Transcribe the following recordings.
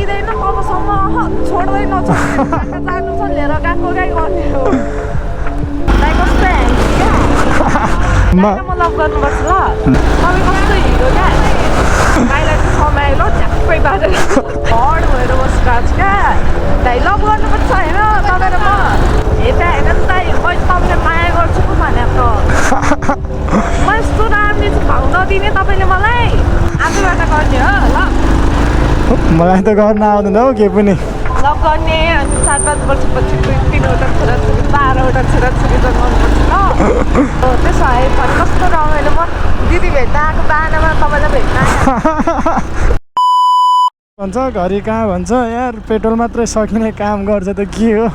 दिँदैन तबसम्म छोड्दैन जानु छ लिएर गएको गाई गर्ने हो दाइ कस्तो ह्याङ्की क्या म लभ गर्नुपर्छ ल तपाईँ कस्तो हिरो क्या गाईलाई चाहिँ समायो झ्याप्पै बाजेर हड भएर बसिरहेको छु क्या दाइ लभ गर्नुपर्छ होइन तपाईँ र म हेर्दा होइन नि दाइ मैले तपाईँले माया गर्छु पो भनेको म यस्तो राम्ररी चाहिँ भाउ नदिने तपाईँले मलाई आजबाट गर्ने हो ल मलाई त गर्न आउँदैन हौ के पनि लभ गर्ने अनि 4-5 वर्षपछि 3वटा छोराछोरी 12वटा छोराछोरी जन्माउनुपर्छ ल त्यसो भए भने कस्तो रमाइलो म दिदी भेट्न आएको बानामा तपाईँलाई भेट्न भन्छ घरि कहाँ भन्छ यार पेट्रोल मात्रै सकिने काम गर्छ त के हो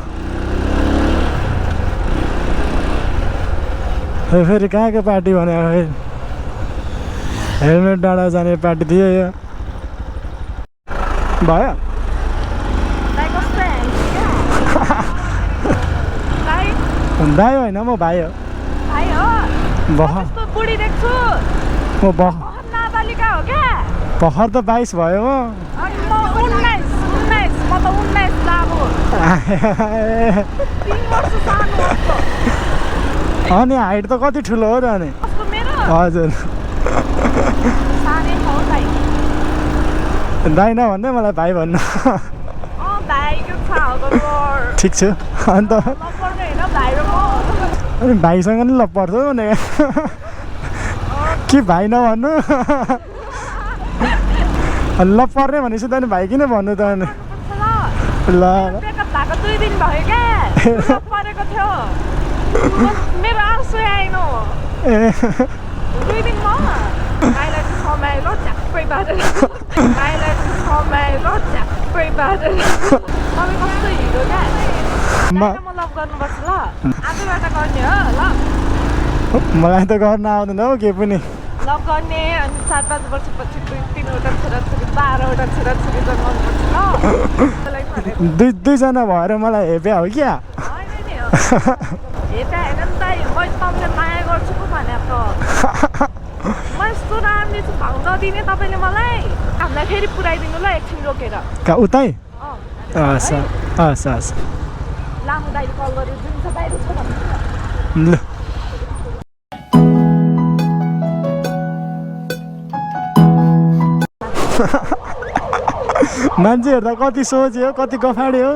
फेरि कहाँको पार्टी भने हेलमेट डाँडा जाने पार्टी थियो यो भयो दाइ होइन म भाइ हो बुढी देख्छु म नाबालिका हो क्या भर्खर त 22 भयो म म त 19 लामो 3 वर्ष सानो अनि हाइट त कति ठुलो हो र अनि हजुर दाइ नभन्दै मलाई भाइ भन्नु ठिक छु अन्त अनि भाइसँग नि लभ पर्छ भने के भाइ नभन्नु लभ पर्ने भनेपछि त अनि भाइ किन भन्नु त अनि ल 2 दिन भयो क्या परेको थियो मेरो आँसु आएन 2 दिन म गाईलाई चाहिँ समायो झ्याप्पै बाजेर गाईलाई चाहिँ समायो झ्याप्पै बाजेर तपाईँ कस्तो हिरो क्या म लभ गर्नुपर्छ ल आजबाट गर्ने हो ल मलाई त गर्न आउँदैन हौ के पनि लभ गर्ने अनि 4-5 वर्षपछि 3वटा छोराछोरी 12वटा छोराछोरी जन्माउनुपर्छ ल दुईजना भएर मलाई हेपे हो क्या हेर्दा होइन नि दाइ मैले तपाईँले माया गर्छु पो भनेको म यस्तो राम्ररी चाहिँ भाउ नदिने तपाईँले मलाई हामीलाई फेरि पुऱ्याइदिनु ल एकछिन रोकेर उतै हस् हस् हस् लामो दाइ कल गरेर जुन छ बाहिर छ भन्नु ल मान्छे हेर्दा कति सोच्यो कति गफाड्यो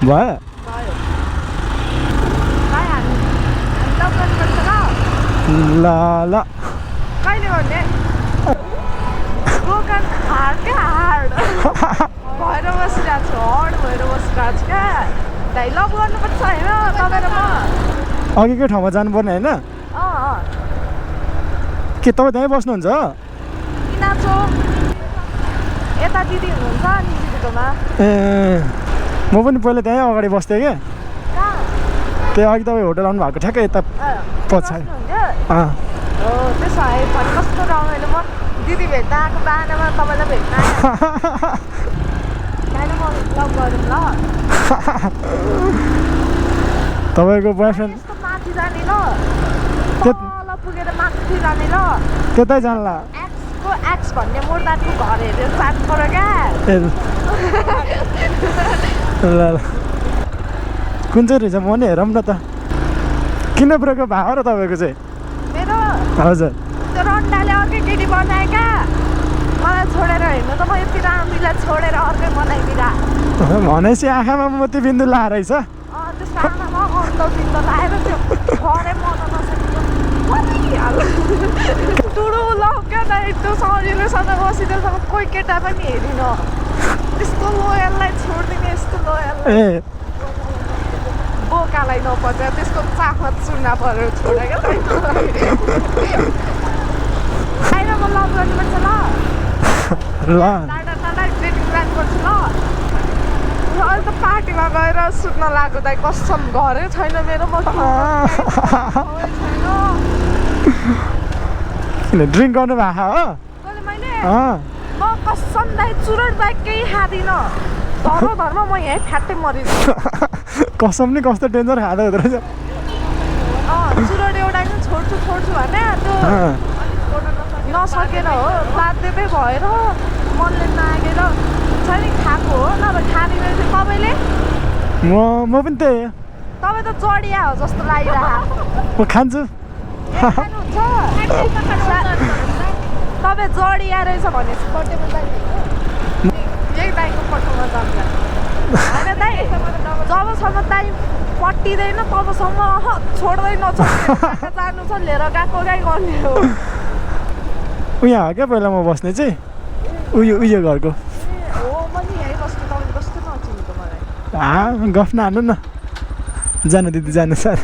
भयो ल ल कहिले भन्ने ब्रोकन हार्ट क्या हार्ड भएर बसिरहेको छु हड भएर बसिरहेको छु क्या दाइ लभ गर्नुपर्छ होइन तपाईँ र म अघिकै ठाउँमा जानुपर्ने होइन के तपाईँ त्यहीँ बस्नुहुन्छ यता दिदी हुनुहुन्छ अनि दिदीकोमा ए म पनि पहिला त्यहीँ अगाडि बस्थेँ क्या त्यहाँ अघि तपाईँ होटल आउनु भएको ठ्याक्कै यता पछाडि त्यसो भए भने कस्तो रमाइलो म दिदी भेट्न आएको बानामा तपाईँलाई भेट्न आएर म लभ गरौँ ल तपाईँको बोयफ्रेन्ड माथि जाने ल तल पुगेर माथि जाने ल त्यतै जानला एक्स भन्ने मुर्दाको घर हेरेर जानु पर्यो क्या ल ल कुन चाहिँ रहेछ म नि हेरौँ न त किन ब्रेको भयो र तपाईँको चाहिँ मेरो हजुर त्यो रन्डाले अर्कै केटी बनायो क्या मलाई छोडेर हेर्नु त म यति राम्रीलाई छोडेर अर्कै बनाइदिँदा भनेपछि आँखामा मोती बिन्दु लाएर रहेछ त्यसको आँखामा अन्त बिन्दु लाएर त्यो घरै मन नसकेको टुडो लभ क्या त त्यो सजिलोसँग बसिदिएसँग कोही केटा पनि हेरिन त्यस्तो लोयललाई छोडिदिने यस्तो लोयललाई बोकालाई नपर्छ त्यसको चाखत चुना परेर छोडे क्या आएर म लभ गर्नुपर्छ ल टाढा टाढा डेटिङ जानुपर्छ ल अहिले त पार्टीमा गएर सुत्न लाग्यो दाइ कसम घरै छैन मेरो म किन ड्रिङ्क गर्नु भएको हो मैले म कसम दाइ चुरोट बाहेक केही खाँदिनँ धर्म म यहीँ फ्याट्टै मरिदिन्छु कसम नि कस्तो डेन्जर खाँदो हुँदो रहेछ चुरोट एउटा छोड्छु भने त्यो नसकेर हो बाध्यतै भएर मनले नागेर छ नि खाएको हो नभए खाने रहेछ तपाईँले म पनि त्यही हो तपाईँ त जडिया हो जस्तो लागिरहेको म खान्छु खानुहुन्छ तपाईँ जडिया रहेछ भनेपछि पट्टेमा जाने यही दाइको पट्टोमा जान्छ होइन दाइ जबसम्म दाइ पट्टिँदैन तबसम्म छोड्दै नछोड्दै जानु छ लिएर गएको कहीँ गर्ने हो उयो हो क्या पहिला म बस्ने चाहिँ उयो घरको हो म नि यहीँ बस्छु तपाईँले कस्तो नचिनेको मलाई गफ नहाल्नु न जानु दिदी जानु सर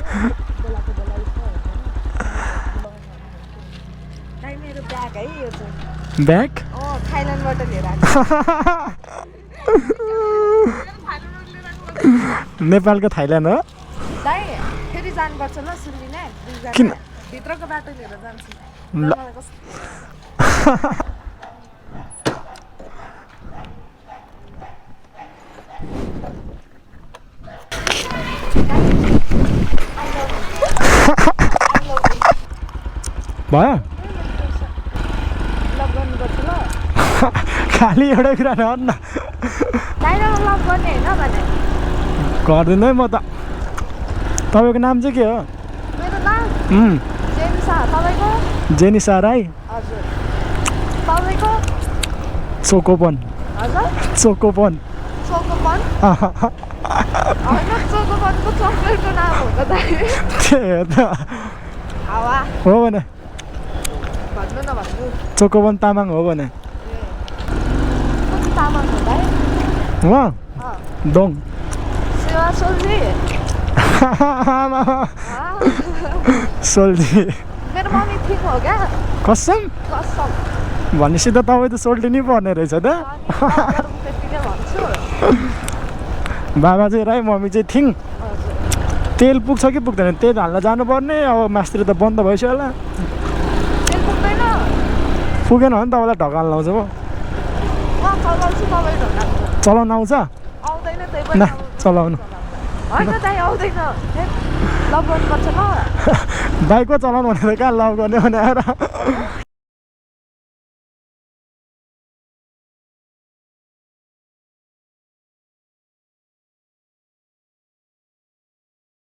दाइ मेरो ब्याग है यो चाहिँ ब्याग थाइल्यान्डबाट लिएर आएको नेपालको थाइल्यान्ड हो दाइ फेरि जानुपर्छ ल सुन्दिनँ किन भित्रको बाटो लिएर जान्छु ल मलाई कस्तो भयो लभ गर्नुपर्छ ल खालि एउटै कुरा नगर्नु न दाइलाई लभ गर्ने होइन भने गर्दिनँ है म त तपाईँको नाम चाहिँ के हो मेरो नाम जेनिसा तपाईँको जेनिसा राई हजुर तपाईँको चोकोपन हजुर चोकोपन चोकोपन होइन चोकोपनको चक्लेटको नाम हो त दाइ त्यही हो त हावा हो भने भन्नु न भन्नु चोकोपन तामाङ हो भने कति तामाङ हो दाइ म दोङ सेवा सोल्जी सोल्टी मेरो मम्मी ठिक हो क्या कसम कसम भनेपछि त तपाईँ त सोल्टी नै पर्ने रहेछ त त्यति नै भन्छु बाबा चाहिँ राई मम्मी चाहिँ थिङ हजुर तेल पुग्छ कि पुग्दैन तेल हाल्न जानुपर्ने अब मास्तिर त बन्द भइसक्यो होला तेल पुग्दैन पुगेन भने तपाईँलाई ढकाल लाउँछ म चलाउँछु तपाईँ ढोका चलाउन आउँछ आउँदैन त्यही न पनि चलाउनु होइन दाइ आउँदैन लभ गर्नुपर्छ ल बाइकको चलाउनु भने त कहाँ लभ गर्ने भने आएर